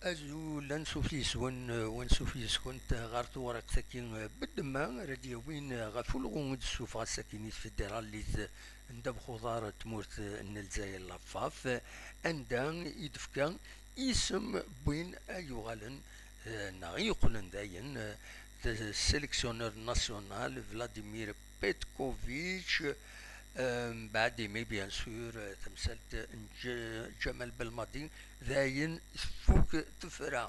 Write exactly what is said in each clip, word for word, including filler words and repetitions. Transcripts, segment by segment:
Azul, ansuf yis-wen, wansuf yis-kent ɣer tewriqt-agi n ddemma ara d-yawin ɣef ulɣu i d-tessufeɣ ass-agi n tfederalit n ddabex uḍar n tmurt n Lezzayer, la FAF, anda i d-tefka isem n win ay yuɣalen, eh, neɣ i yeqqlen dayen, eh, d sélectionneur national Vladimir Petkovic, eh, mbeɛd imi, bien sûr, eh, tamsalt n Ǧ-, Ǧamal Belmadi dayen tfuk tefra.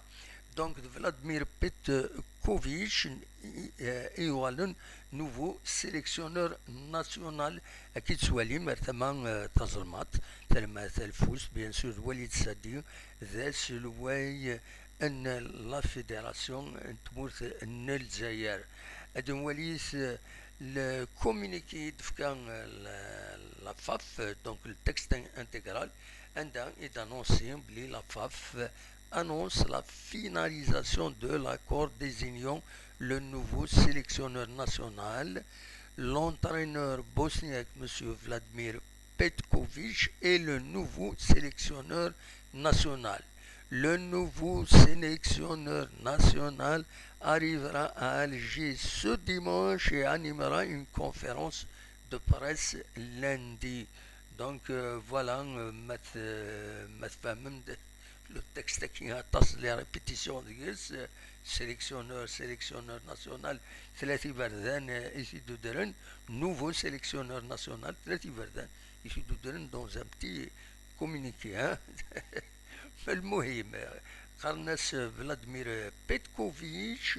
Donc, d Vladimir Petkovic i, eh, i yuɣalen nouveau sélectionneur national. Akka i tettwalim ar tama, eh, tazelmaḍt, tama talfust, bien sûr, d Walid Sadi, d aselway n la fédération n tmurt n Lezzayer. Ad nwali, eh, le communiqué i d-tefka, eh, la, la FAF, eh, donc le texte intégral, anda i d-annonce belli la FAF annonce la finalisation de l'accord désignant le nouveau sélectionneur national. L'entraîneur bosniaque, monsieur Vladimir Petkovic, est le nouveau sélectionneur national. Le nouveau sélectionneur national arrivera à Alger ce dimanche et animera une conférence de presse lundi. Donc, euh, voilà, euh, ma t-, ma tfehmem, le texte-agi aṭas les répétitions deg-s, euh, sélectionneur, sélectionneur national, tlata iberdan, euh, i t-id-udren, nouveau sélectionneur national, tlata iberdan i t-id-udren dans un petit communiqué, hein. Lmuhim, qqaren-as Vladimir Petkovic,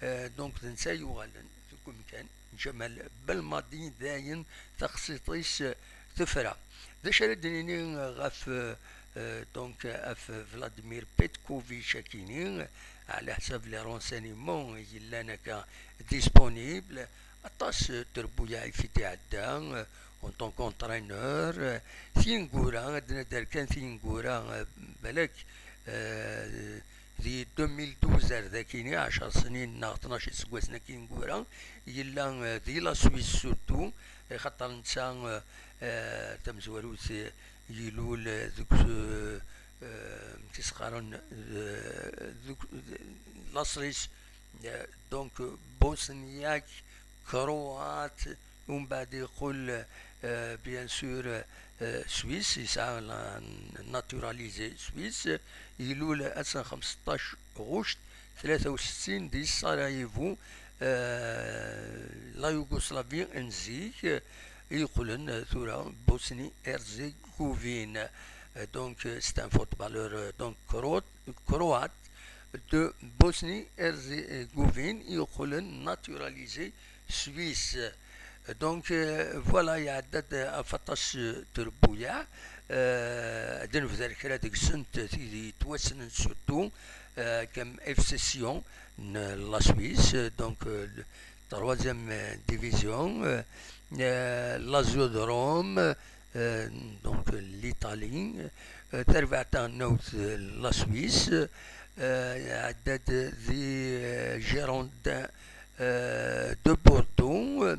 euh, donc d netta yuɣalen deg umkan. Ǧamal Belmadi dayen taxsiṭ-is tefra. D acu ara d-nini ɣef, euh, donc, ɣef Vladimir Petkovic akini, ɛla ḥsab les renseignements yellan akka disponibles, aṭas n trebbuyaɛ i t-id-iɛedda, euh, en tant qu'entraîneur, euh, tineggura, ad d-nadder kan tineggura, euh, balak, euh, di deux mille douze ar dakini, ɛecṛ snin neɣ tnac iseggasen akkin gura, yella, eh, di la Suisse surtout, eh, xaṭer netta, eh, eh, tamezwarut, eh, ilul, eh, deg, eh, eh, amek i s-qqaren, eh, deg, laṣel-is, eh, donc, bosniak, croate, Umbeɛd yeqqel, euh, bien sûr, euh, Suisse, yesɛa la nationalité suisse, ilul ass n xemseṭṭac ɣuct tlata u settin di Sarajevo, euh, la Yougoslavie n zik, euh, yeqqlen, euh, tura Bosnie-Herzégovine. Euh, donc, euh, c'est un footballeur, euh, donc, croate, croate de Bosnie-Herzégovine, yeqqlen naturalisé suisse. Donc, euh, voilà, iɛedda-d ɣef aṭas, euh, trebbuyaɛ. Euh, ad nebder kra deg-sent, tid yettwassnen surtout, euh, comme F C Sion n la Suisse, donc, euh, le troisième, euh, division, euh, euh, Lazio de Rome, euh, donc, l'Italie, euh, tarbaɛt taɣelnawt, euh, la Suisse, euh, iɛedda-d di, euh, Girondins, euh, de Bordeaux.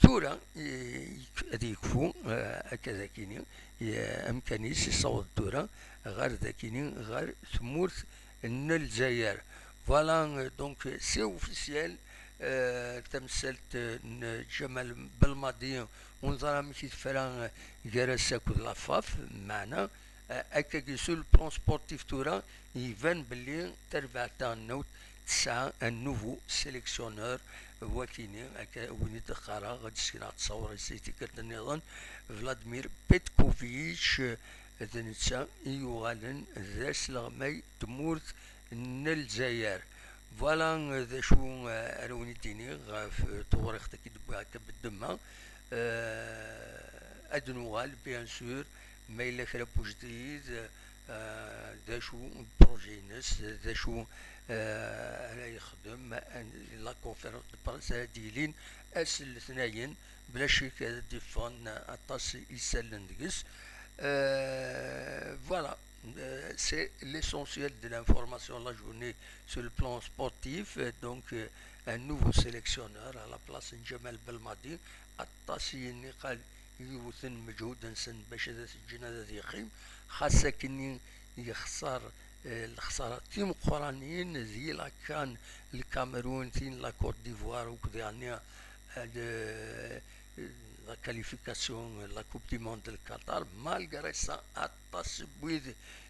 Tura, i-, ad yekfu, euh, akka d akini, i-, amkan-is yessaweḍ tura ɣer dakini, ɣer tmurt n Lezzayer. Voilà, euh, donc, c'est officiel, euh, tamsalt, euh, n Ǧamal Belmadi, ur neẓri amek i tefra, euh, gar-as akked la FAF, meɛna, euh, akkagi sur le plan sportif tura, iban belli tarbaɛt taɣelnawt tesɛa un nouveau sélectionneur, wakini, akka win i d-qqareɣ, ad d-sekneɣ ttṣawṛ-is i tikkelt nniḍen, Vladimir Petkovic, d netta i yuɣalen d asleɣmay n tmurt n Lezzayer. Voilà, d acu, eh, ara wen-id-iniɣ ɣef, eh, tewriqt-agi d-wwiɣ akka beddemma. Eh, ad nuɣal, bien sûr, ma yella kra n ujdid, eh, d acu projet-ines, d acu, eh, ara yexdem, an-, la conférence de presse ara d-yilin ass n letnayen, bla ccek ad d-iffɣen aṭas isallen deg-s. Eh, voilà. Euh, c'est l'essentiel de l'information la journée sur le plan sportif. Euh, donc, euh, un nouveau sélectionneur à la place n Ǧamal Belmadi. Aṭas i yenniqal yiwten meǧhud-nsen bac ad t-ǧǧen ad yeqqim. Xas akkenni yexṣer lexsara timeqqranin di la CAN, Lkamerun, tin la Côte d'Ivoire, akked yeɛni, euh, la qualification, la Coupe du Monde de Qatar, malgré ça, aṭas n wid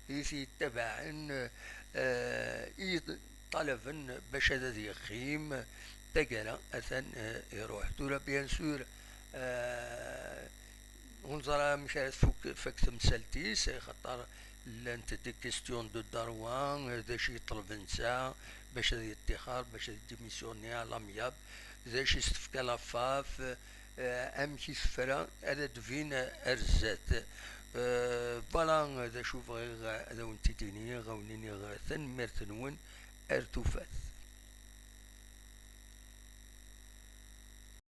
i t-yettabaɛen, euh, i ṭalaben bac ad, ad yeqqim, taggara atan, euh, iruḥ. Tura, bien sûr, euh, ur neẓri amek ara tfuk, tfak temsalt-is, axaṭer llant des questions de droit, d acu i yeṭleb netta bac ad yeṭṭixer, bac ad yedimisyuni à l'amiable, d acu i s-tefka la FAF, eh, amek i tefra, ad d-tbin ar zdat. Eh, voilà d acu bɣiɣ ad awen-t-id-iniɣ, ad awen-iniɣ tanemmirt-nwen, ar tufat.